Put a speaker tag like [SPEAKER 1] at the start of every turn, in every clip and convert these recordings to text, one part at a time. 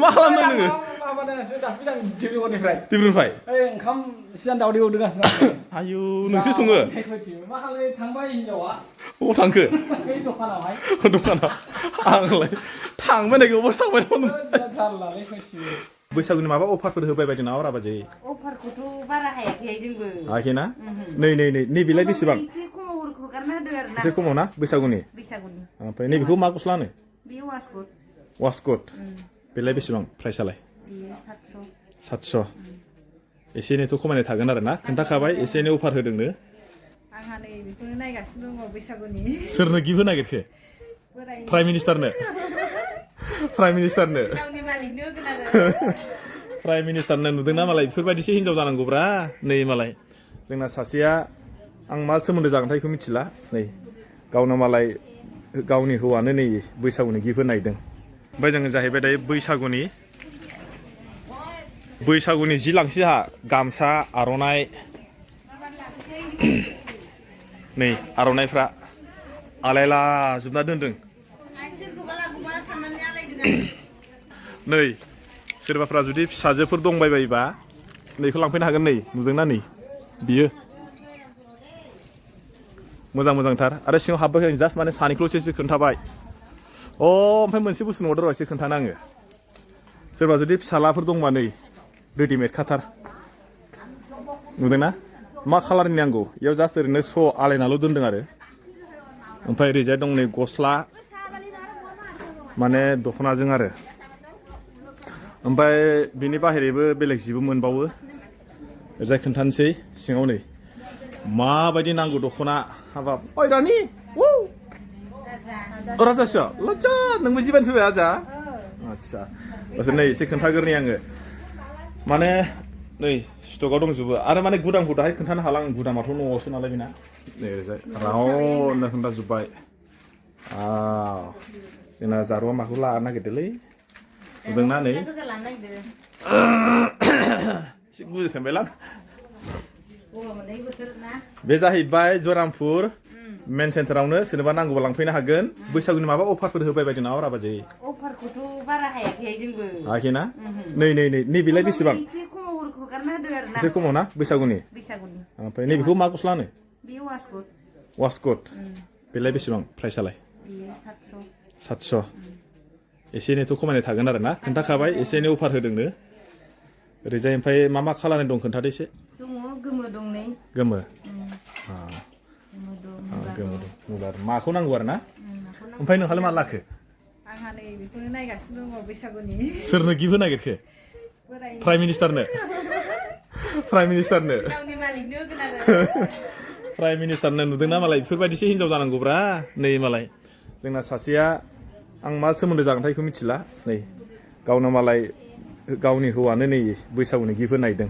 [SPEAKER 1] मा खालामदों नोङो
[SPEAKER 2] माबादोंसो दासो डिब्रुगड़निफ्राय
[SPEAKER 1] डिब्रुनिफ्राय
[SPEAKER 2] ओंखाम सिगां दावदै हरदोंगासिनो
[SPEAKER 1] आयु नोंसो सङो
[SPEAKER 2] मा खालाय थांबाय हिनजावा
[SPEAKER 1] अबाव थांखो
[SPEAKER 2] बै दखानावहाय
[SPEAKER 1] दखानाव आंलाय थांबाय नायखौ अबावसो थांबाय
[SPEAKER 2] थारलालै फैथियो
[SPEAKER 1] बैसागुनि माबा अफारफोर होबाय बायदों नामा रा बाजै
[SPEAKER 3] अफारखौथ' बारा हायाखैहाय जोंबो
[SPEAKER 1] हायाखै ना नै नैबेलाय बेसेबां
[SPEAKER 3] एसे खमाव हगारना होदों आरो ना
[SPEAKER 1] एसे खमाव ना बैसागुनि ओमफ्राय नैबेखौ मा गस्ला होनो
[SPEAKER 3] बेयो वासकट
[SPEAKER 1] वासकट बेलाय बेसेबां प्राइसआलाय
[SPEAKER 3] बेयो
[SPEAKER 1] 700 एसे एनैथ' खमायनाय थागोन आरो ना खोन्थाखाबाय एसे एनै अफार होदोंनो
[SPEAKER 3] आंहा नै बेखौनो नायगासिनो दङ बैसागुनि
[SPEAKER 1] सोरनो गिफ्ट होनो नागिरखो प्राइम मिनिस्टारनो प्राइम मिनिस्टारनो
[SPEAKER 3] गावनि मालिकनो होगोन आरो
[SPEAKER 1] प्राइम मिनिस्टारनो नुदोंना मालाय बेफोरबायदिसो हिनजाव जानांगौब्रा नै मालाय जोंना सासेया आं मा सोमोन्दो जागोनथाय बेखौ मिथिला नै गावनो मालाय गावनि हौवानो नै बैसागुनि गिफ्ट होनो नागिरदों ओमफ्राय जोङो जाहैबाय दायो बैसागुनि जि लांसै आंहा गामसा आर'नाइ नै आर'नाइफ्रा आलायला जोबना दोनदों नै सोरबाफ्रा जुदि फिसाजोफोर दंबाय बायोबा नैखौ लांफैनो हागोन नै नुदोंना नै बियो मोजां मोजांथार आरो सिङाव हाबबाय जास्ट माने सानैखौल'सो एसे खोन्थाबाय ओमफ्राय मोनसे बुस्थु नुहरदों र' एसे खोन्थानो आङो सोरबा जुदि फिसालाफोर दंबा नै रेडिमेड खाथार नुदोंना मा कालारनि नांगौ बेयाव जास्ट ओरैनो स' आलायनाल' दोनदों आरो ओमफ्राय ओरैजाय दं नै गस्ला माने दख'नाजों आरो ओमफ्राय बिनि बाहेरैबो बेलेग जिबो मोनबावो ओरैजाय खोन्थानोसै सिङाव नै माबायदि नांगौ दख'ना हाबाब ओइ रानि राजासो लज्जा नोंबो जिबानो फैबाय आजा आदसा नै एसे खोन्थाग्रोनि आङो माने नै स्टकआव दंजोबो आरो माने गुदामखौ दाहाय खोन्थानो हाला आं गुदामाथ' न'आवसो नालाय बेना नै ओरैजाय रावनो खोन्थाजोब्बाय जोंना जारुवा माखौ लानो नागिरदोंलै नुदोंना नै एसे गुजुसोमबायलां बे जाहैबाय जरामपुर मेन सेन्टारावनो सोरनोबा नांगौबा लांफैनो हागोन बैसागुनि माबा अफारफोर होबाय बायदों नामा रा बाजै
[SPEAKER 3] अफारखौथ' बारा हायाखैहाय जोंबो
[SPEAKER 1] हायाखै ना नैबेलाय बेसेबां
[SPEAKER 3] एसे खमाव हगारना होदों आरो ना
[SPEAKER 1] एसे खमाव ना बैसागुनि ओमफ्राय नैबेखौ मा गस्ला होनो
[SPEAKER 3] बेयो
[SPEAKER 1] वासकट बेलाय बेसेबां प्राइसआलाय
[SPEAKER 3] बेयो
[SPEAKER 1] 700 एसे एनैथ' खमायनाय थागोन आरो ना खोन्थाखाबाय एसे एनै अफार होदोंनो ओरैजाय ओमफ्राय मा कालारनि दं खोन्थादो एसे
[SPEAKER 3] दङ गोमो दं नै
[SPEAKER 1] गोमो मुगा माखौ नांगौ आरो ना ओमफ्राय नोंहालाय मा लाखो
[SPEAKER 3] आंहा नै बेखौनो नायगासिनो दङ बैसागुनि
[SPEAKER 1] सोरनो गिफ्ट होनो नागिरखो प्राइम मिनिस्टारनो
[SPEAKER 3] गावनि मालिकनो होगोन आरो
[SPEAKER 1] प्राइम मिनिस्टारनो नुदोंना मालाय बेफोरबायदिसो हिनजाव जानांगौब्रा नै मालाय जोंना सासेया आं मा सोमोन्दो जागोनथाय बेखौ मिथिला नै गावनो मालाय गावनि हौवानो नै बैसागुनि गिफ्ट होनो नागिरदों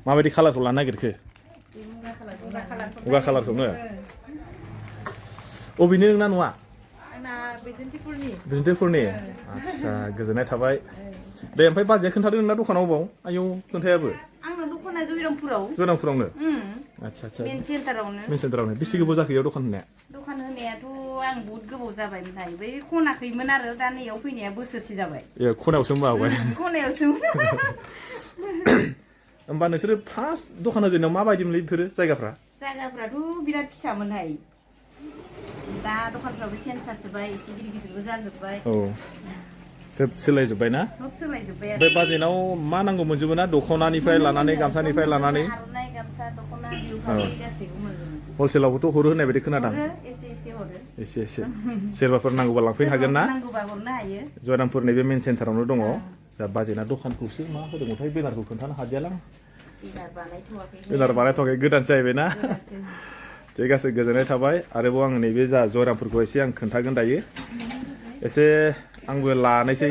[SPEAKER 1] माबायदि कालारखौ लानो नागिरखो मुगा कालारखौनो अबेनि नोंना नङा बिजनपुरनि आदसा गोजोननाय थाबाय दे ओमफ्राय बाजैया खोन्थादों नोंना दखानाव बाव आयौ खोन्थायाबो
[SPEAKER 3] आंना दखाना जयरामपुरावनो
[SPEAKER 1] आदसा
[SPEAKER 3] मेन
[SPEAKER 1] सेन्टारावनो बेसे गोबाव जाखो इयाव दखान
[SPEAKER 3] होनायाथ' आं बहुद गोबाव जाबाय नाथाय बै खनाखैमोन आरो दा नैयाव फैनाया बोसोरसे जाबाय
[SPEAKER 1] ए खनायावसो माबाबाय होमबा नोंसोरो फार्स्ट दखान होजेननायाव माबायदि मोनलै बेफोरो
[SPEAKER 3] जायगाफ्राथ' बिराद फिसामोनहाय दा दखानफ्राबो चेन्ज जाजोब्बाय एसे गिदिरबो जाजोब्बाय
[SPEAKER 1] सोब सोलायजोब्बाय ना ओमफ्राय बाजेनाव मा नांगौ मोनजोबो ना दख'नानिफ्राय लानानै गामसानिफ्राय लानानै
[SPEAKER 3] आर'नाइ गामसा दख'ना बिहु फालि गासैबो मोनजोबो
[SPEAKER 1] हलसेलावबोथ' हरो होननाय बायदि खोनादों एसे सोरबाफोर नांगौबा लांफैनो हागोन ना जयरामपुर नैबे मेन सेन्टारावनो दङ जा बाजेना दखानखौसो मा होदोंमोनथाय बेनारखौ खोन्थानो हादियालां बेनार बानायथ'वाखै गोदानसो जाहैबाय ना ठीक আছে गोजोननाय थाबाय आरोबाव आं नैबे जा जयरामपुरखौ एसे आं खोन्थागोन दायो एसे आंबो लानोसै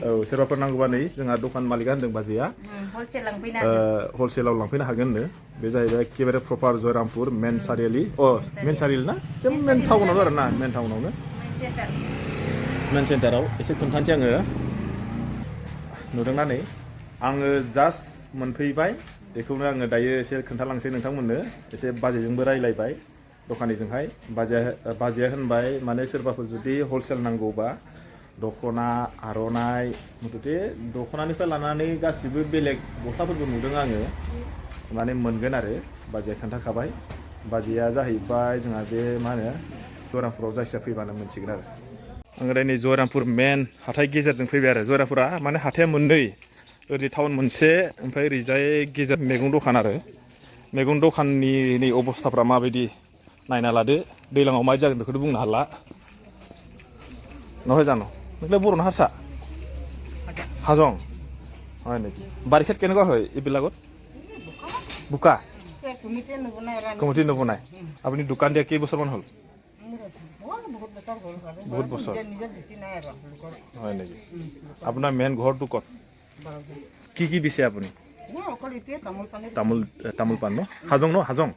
[SPEAKER 1] औ सोरबाफोर नांगौबा नै जोंहा दखान मालिका होनदों बाजैया हलसेलाव लांफैनो हागोननो बे जाहैबाय एखेबारे प्रपार जयरामपुर मेन सारियालि मेन सारियालि ना मेन टाउनावनो आरो ना मेन टाउनावनो मेन सेन्टाराव एसे खोन्थानोसै आङो नुदोंना नै आङो जास्ट मोनफैबाय बेखौनो आङो दायो एसे खोन्थालांसै नोंथांमोननो एसे बाजेजोंबो रायलायबाय दखानिजोंहाय बाजैया होनबाय माने सोरबाफोर जुदि हलसेल नांगौबा दख'ना आर'नाइ मथथे दख'नानिफ्राय लानानै गासिबो बेलेग गस्लाफोरबो नुदों आङो माने मोनगोन आरो बाजैया खोन्थाखाबाय बाजैया जाहैबाय जोंहा बे मा होनो जयरामपुराव जायखिजाया फैबानो मोनसिगोन आरो आं नै जयरामपुर मेन हाथाय गेजेरजों फैबाय आरो जयरामपुरा माने हाथाया मोननै ओरै टाउन मोनसे ओमफ्राय ओरैजाय गेजेर मैगं दखान आरो मैगं दखाननि नै अबस्थाफ्रा माबायदि नायना लादो दैज्लाङाव मा जागोन बेखौथ' बुंनो हाला নহয় জানো नोंलाय बर' ना हारसा হাজং হয় নেকি বাৰিষাত কেনেকুৱা হয় এইবিলাকত বোকা কমিটি নবনাই আপুনি দোকান দিয়া কেইবছৰমান হ'ল বহুত বছৰ হয় নেকি আপোনাৰ মেইন ঘৰটো ক'ত কি দিছে আপুনি তামোল পাণ ন হাজং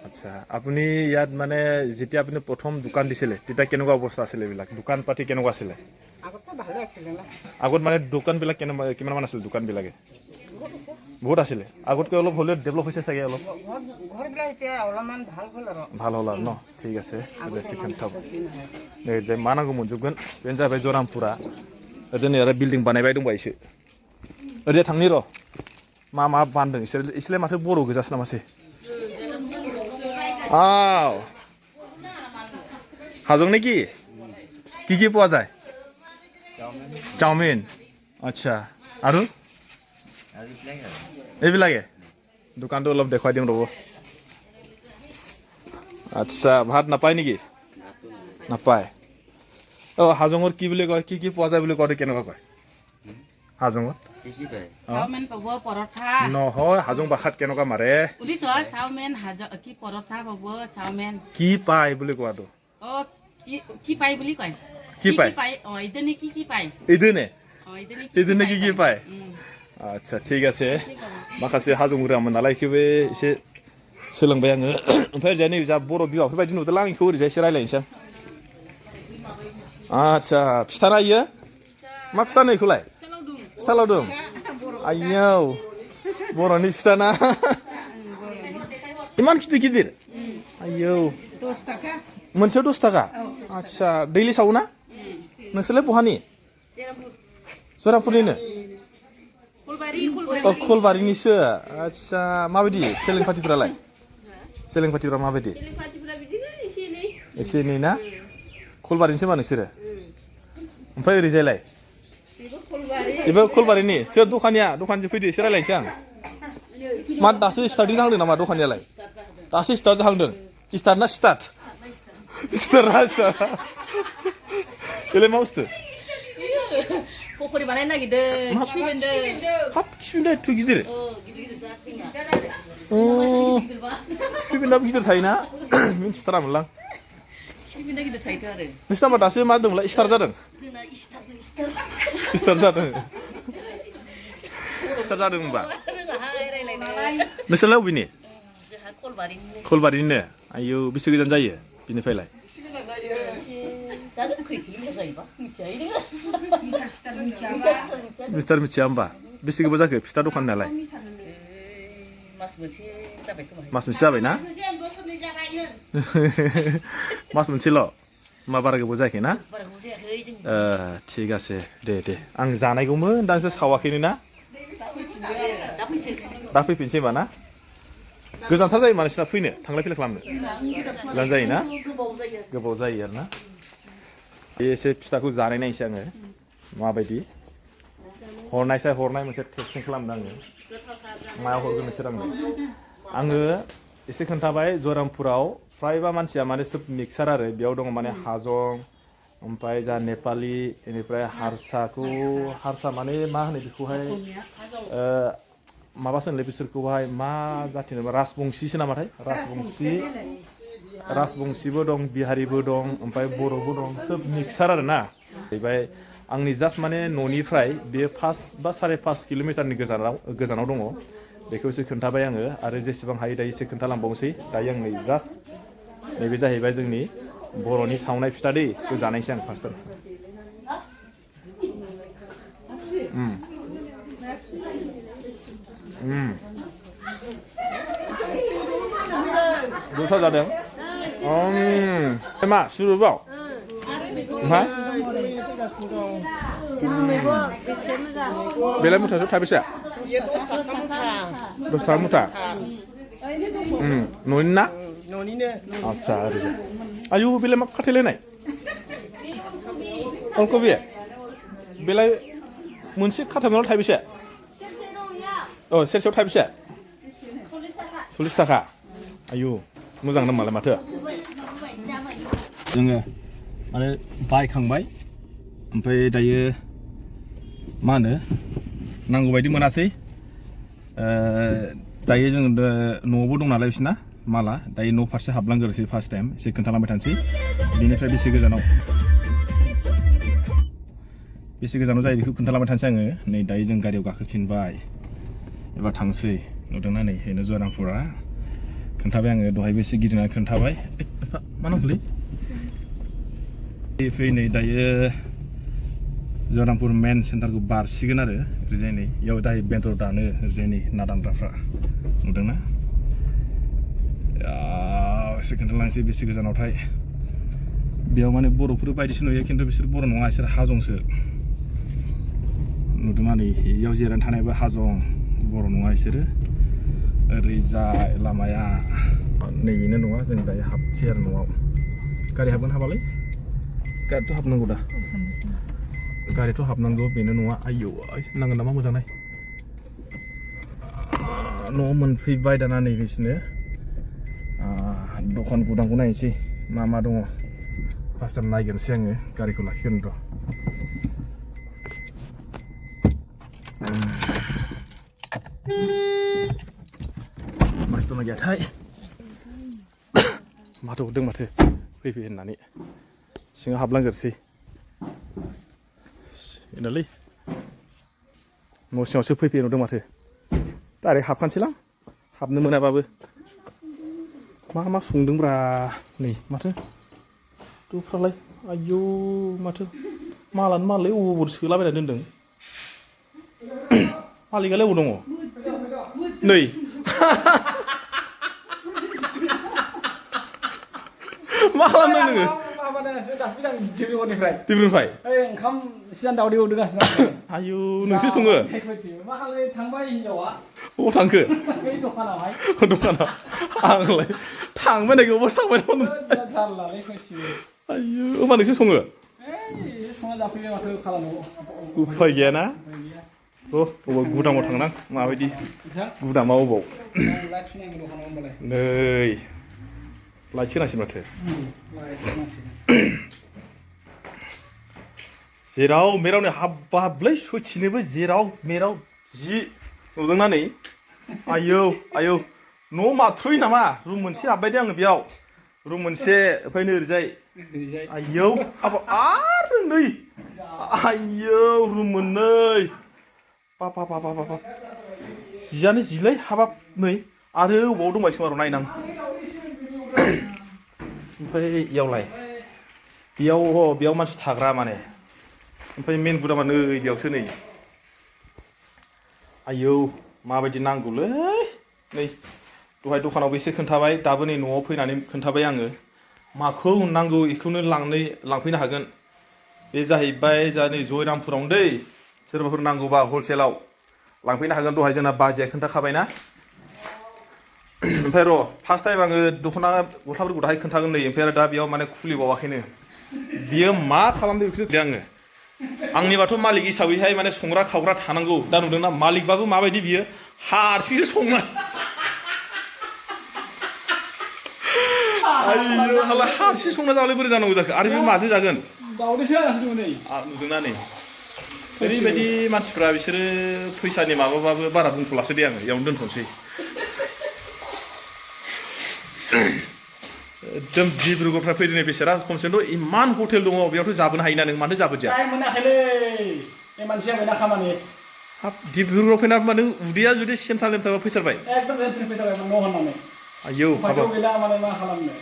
[SPEAKER 1] আচ্ছা আপুনি ইয়াত মানে যেতিয়া আপুনি প্ৰথম দোকান দিছিলে তেতিয়া কেনেকুৱা অৱস্থা আছিলে এইবিলাক দোকান পাতি কেনেকুৱা আছিলে আগত মানে দোকানবিলাক কিমানমান আছিলে দোকানবিলাকে বহুত আছিলে আগতকৈ অলপ হ'লেও ডেভেলপ হৈছে চাগে অলপ ভাল হ'ল আৰু ন ঠিক আছে जे मा नांगौ मोनजोबगोन बेनो जाबाय जयरामपुरा ओजोंनि आरो बिल्डिं बानायबाय दंबायसो ओरै थांनि र' मा बान्दों इसोरलाय माथो बर' गोजासो नामासै আও হাজং নেকি কি পোৱা যায় চাওমিন আচ্ছা আৰু এইবিলাকে দোকানটো অলপ দেখুৱাই দিম ৰ'ব আচ্ছা ভাত নাপায় নেকি নাপায় হাজঙৰ কি বুলি কয় কি পোৱা যায় বুলি কওঁতে কেনেকুৱা কয় হাজঙত
[SPEAKER 3] চাওমিন পাব পৰঠা
[SPEAKER 1] নহয় হাজং ভাষাত কেনেকুৱা মাৰে
[SPEAKER 3] বুলি কয় চাওমিন কি পৰঠা পাব চাওমিন
[SPEAKER 1] কি পায় বুলি কোৱাটো
[SPEAKER 3] কি পায় বুলি কয়
[SPEAKER 1] কি পায়
[SPEAKER 3] ইদনে কি পায়
[SPEAKER 1] ইদনে কি পায় আচ্ছা ঠিক আছে माखासे हाजं रोङामोन नालाय बेखौबो एसे सोलोंबाय आङो ओमफ्राय ओरैजाय नै जा बर' बिमाफोर बायदि नुदोंलां आं बेखौ ओरैजाय एसे रायज्लायनोसै आं आच्छा फिथा नायो मा फिथा नै बेखौलाय फिथा लावदुम आयौ बर'नि फिथा ना इमान गिदिर आयौ
[SPEAKER 4] 10 थाखा
[SPEAKER 1] मोनसेयाव 10 थाखा आच्छा दैलि सावो ना नोंसोरलाय बहानि जयरामपुरनिनो खलबारिनिसो आच्छा माबायदि सेलें पार्टिफ्रा माबायदि एसे एनै ना खलबारिनिसो मा नोंसोरो ओमफ्राय ओरैजायलाय बेबो खलबारिनि सोर दखानजों फैदो एसे रायलायनोसै आं मा दासो स्टार्टिं जाहांदों नामा दखानियालाय दासो स्टार्ट जाहांदों स्टार्ट ना स्टार्ट बेलाय मा बुस्थु
[SPEAKER 3] पकरि बानायनो नागिरदों खिफि बेन्दों
[SPEAKER 1] हाब खिफि बेन्दों एथ' गिदिर खिफि बेन्दोंआबो गिदिर थायोना मिन्थिथारामोनलां
[SPEAKER 3] खिफि बेन्दों गिदिर थायोथ' आरो
[SPEAKER 1] नोंसिना मा दासो मा होनदोंमोनलाय स्टार्ट जादों स्टार्ट जादों होनबा नोंसोरलाय बबेनि खलबारिनिनो आयौ बेसे गोजान जायो बिनिफ्रायलाय मिस्टार मिथिया होमबा बेसे गोबाव जाखो फिथा दखान नालाय मास मोनसे जाबाय ना मास मोनसेल' मा बारा गोबाव जायाखै ना थिग আছে दे आं जानायगौमोन दासो सावाखैनो ना दा फैफिनसै होमबा ना गोजानथार जायो मा नोंसिना फैनो थांलाय फैलाय खालामनो गोजान जायो ना गोबाव जायो आरो ना एसे फिथाखौ जानाय नायनोसै आङो माबायदि हरनाय मोनसे टेस्टिं खालामदों आङो मायाव हरगोन नोंसोर आङो एसे खोन्थाबाय जयरामपुराव फ्रायबा मानसिया माने सोब मिक्सार आरो बेयाव दङ माने हाजं ओमफ्राय जा नेपालि बेनिफ्राय हारसा माने मा होनो बेखौहाय माबासो होनलै बिसोरखौहाय मा जाथि होनोबा राजबंशिसो नामाथाय राजबंशिबो दं बिहारिबो दं ओमफ्राय बर'बो दं सोब मिक्सार आरो ना जाहैबाय आंनि जास्ट माने न'निफ्राय बेयो 5 बा 5.5 किल'मिटारनि गोजानाव दङ बेखौ एसे खोन्थाबाय आङो आरो जेसेबां हायो दायो एसे खोन्थालांबावनोसै दायो आं नै जास्ट नैबे जाहैबाय जोंनि बर'नि सावनाय फिथा दै बेखौ जानायसै आं फार्स्टआव गोथाव जादों मा सुरुबाव मा
[SPEAKER 4] सिबुं मैगं बेसे मोजां
[SPEAKER 1] बेलाय मुथायाथ' थाइबेसे 10 थाखा मुथा न'नि ना
[SPEAKER 5] न'निनो
[SPEAKER 1] आच्छा ओरैजा आयु बेलाय मा खाथायलायनाय अलकबि बेलाय मोनसे खाथामनायाव थाइबेसे औ सेरसेयाव थाइबेसे 40 थाखा आयु मोजां नामालाय माथो जोङो माने बायखांबाय ओमफ्राय दायो मा होनो नांगौ बायदि मोनासै दायो जों न'आवबो दं नालाय बिसिना माला दायो न' फारसे हाबलांग्रोसै फार्स्ट टाइम एसे खोन्थालांबाय थानोसै बेनिफ्राय बेसे गोजानाव जायो बेखौ खोन्थालांबाय थानोसै आङो नै दायो जों गारियाव गाखोफिनबाय एबार थांसै नुदोंना नै बेनो जयरामपुरा खोन्थाबाय आङो दहायबो एसे गिदिंनानै खोन्थाबाय मा नांगौलै फैनै दायो जयरामपुर मेन सेन्टारखौ बारसिगोन आरो ओरैजाय नै इयाव दायो बेन्टर दानो ओरैजाय नै ना दानग्राफ्रा नुदोंना एसे खोन्थालांसै बेसे गोजानावथाय बेयाव माने बर'फोर बायदिसो नुयो खिन्थु बिसोर बर' नङा बिसोर हाजंसो नुदोंना नै इयाव जिरायनानै थानायबो हाजं बर' नङा बिसोरो ओरैजाय लामाया नैबेनो नङा जों दायो हाबसै आरो न'आव गारि हाबगोन हाबालाय गारिथ' हाबनांगौ दा गारिथ' हाबनांगौ बेनो नङा आयौ नांगोन नामा मोजां नाय न'आव मोनफैबाय दाना नैबेसिनो दखान गुदांखौ नायनोसै मा दङ फार्स्ट टाइम नायगोनसै आङो गारिखौ लाखिगोन र' मानसि दंना गैयाथाय माथो हरदों माथो फैफै होननानै सिङाव हाबलांजोबसै बेनालै न' सिङावसो फैफै नुदों माथो डाइरेक्ट हाबखानोसैलां हाबनो मोनाबाबो मा संदोंब्रा नै माथो दोफ्रालाय आयौ माथो मालानो मालाय अबाव सोलाबायना दोनदों मालिकालाय अबाव दङ नै मा खालामदों नोङो डिब्रुनिफ्राय
[SPEAKER 2] ओंखाम सिगां दावदै एवदोंगासिनो
[SPEAKER 1] आयु नोंसो सङो
[SPEAKER 2] मा खालामो थांबाय हिनजावा
[SPEAKER 1] अबाव थांखो
[SPEAKER 2] बै दखानावहाय
[SPEAKER 1] दखानाव आंलाय थांबाय नायखौ अबाव थांबाय
[SPEAKER 2] जारलालै सयथिबो
[SPEAKER 1] आयु होमबा नोंसो सङो
[SPEAKER 2] संना जाफैबाय माथो खालामो
[SPEAKER 1] उफाय गैयाना अबाव गुदामाव थांनां माबायदि गुदामा अबाव नै लाइट होनांसै माथो जेराव मेरावनो हाबलै सयथिनोबो जेराव मेराव जि नुदोंना नै आयौ न' माथ्र'य नामा रुम मोनसे हाबबाय दे आङो बेयाव रुम मोनसे ओमफ्राय नै ओरैजाय आयौ आरो नै आयौ रुम मोननै बाब जियानो जिलै हाबाब नै आरो अबाव दंबाय खोमा र' नायनां ओमफ्राय इयावलाय बेयाव मानसि थाग्रा माने ओमफ्राय मेन गुदामा नै बेयावसो नै आयौ माबायदि नांगौलै नै दहाय दखानावबो एसे खोन्थाबाय दाबो नै न'आव फैनानै खोन्थाबाय आङो माखौ नांगौ बेखौनो लांफैनो हागोन बे जाहैबाय जा नै जयरामपुरावनो दै सोरबाफोर नांगौबा हलसेलाव लांफैनो हागोन दहाय जोंना बाजैया खोन्थाखाबायना ओमफ्राय र' फार्स्ट टाइम आङो दख'ना गस्लाफोरखौ दाहाय खोन्थागोन नै ओमफ्राय आरो दा बेयाव माने खुलिबावाखैनो बियो मा खालामदों बेखौसो आङो आंनिबाथ' मालिक हिसाबैहाय माने संग्रा खावग्रा थानांगौ दा नुदोंना मालिकबाबो माबायदि बियो हारसिंसो संनाय आयौ हालाय हारसिं संना जाबालाय बोरै जानांगौ जाखो आरो बे माजों जागोन
[SPEAKER 2] दावदैसो जागासिनो नै
[SPEAKER 1] नुदोंना नै ओरैबायदि मानसिफ्रा बिसोरो फैसानि माबाबाबो बारा बुंथ'लासो दे आङो इयावनो दोनथ'नोसै एकदम डिब्रुगड़फ्रा फैदों बेसारा खमसेथ' इमान हटेल दङ बेयावथ' जाबोनो हायोना नों मानो जाबोदिया
[SPEAKER 2] टाइम मोनाखैलै बे मानसिया बेना खामानि
[SPEAKER 1] हाब डिब्रुगड़ाव फैना माने उदैया जुदि सेमथा लेमथाबा फैथारबाय
[SPEAKER 2] एकदम रेन्सि फैथारबाय न' होननानै
[SPEAKER 1] आयौ
[SPEAKER 2] उफायथ' गैला माने मा खालामनो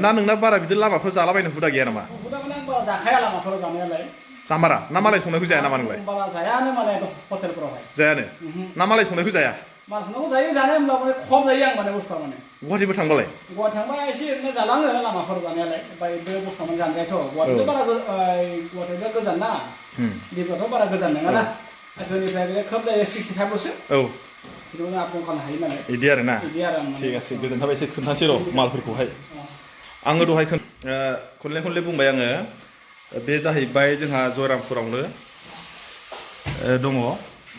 [SPEAKER 1] ना नोंना बारा बिदि लामाफ्राव जालाबायनो हुदा गैया नामा
[SPEAKER 2] हुदा माने आं बारा जाखाया लामाफोराव जानायालाय
[SPEAKER 1] जामारा ना मालाय संनायखौ जाया नामा नोंलाय
[SPEAKER 2] बारा जायानो माने हटेलफोरावहाय
[SPEAKER 1] जायानो ना मालाय संनायखौ जाया
[SPEAKER 2] मालखौनो जायो जानाय होमब्ला माने खम जायो आं माने बुस्थुआ माने
[SPEAKER 1] गुवाहाटिबो थांबालाय
[SPEAKER 2] गवा थांबा एसे ओरैनो जालाङो लामाफोराव जानायालाय ओमफ्राय बे बुस्थुआ माने जानजायाथ' गुवाहाटिथ' बारा गुवाहाटिथ' गोजान ना दिब्रुगड़थ' बारा गोजान नङा ना जोंनिफ्राय बे खोब जायो 65 ल'सो
[SPEAKER 1] औ
[SPEAKER 2] बिदिनो आपडाउन खालामनो हायो नालाय
[SPEAKER 1] इदि आरो ना
[SPEAKER 2] बिदि आरो आं
[SPEAKER 1] ठीक আছে गोजोन थाबाय एसे खोन्थासै र' मालफोरखौहाय आङो दहाय खनले खनले बुंबाय आङो बे जाहैबाय जोंहा जयरामपुरावनो दङ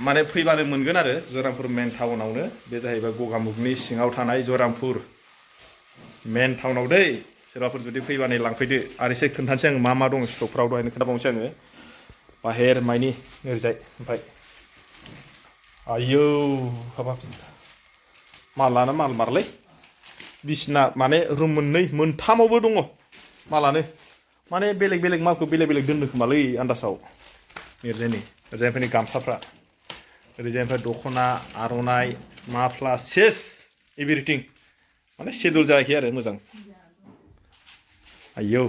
[SPEAKER 1] माने फैबानो मोनगोन आरो जयरामपुर मेन टाउनावनो बे जाहैबाय गगामुगनि सिङाव थानाय जयरामपुर मेन टाउनाव दै सोरबाफोर जुदि फैबानो लांफैदो आरो एसे खोन्थानोसै आङो मा मा दं स्टकफ्राव दहायनो खोन्थाबावनोसै आङो बाहेर माइनि ओरैजाय ओमफ्राय आयौ हाबाब मालानो माल मारलै बिसिना माने रुम मोननै मोनथामावबो दङ मालानो माने बेलेग बेलेग मालखौ बेलेग बेलेग दोननो खोमालै आन्दासाव ओरैजायनिफ्रायनो गामसाफ्रा ओरैजायनिफ्राय दख'ना आर'नाइ माफ्ला सेस एभ्रिथिं माने सेडुल जायाखै आरो मोजां आयौ